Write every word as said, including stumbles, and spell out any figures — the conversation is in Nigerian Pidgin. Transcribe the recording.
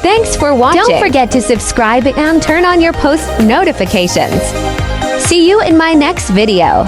Thanks for watching. Don't forget to subscribe and turn on your post notifications. See you in my next video.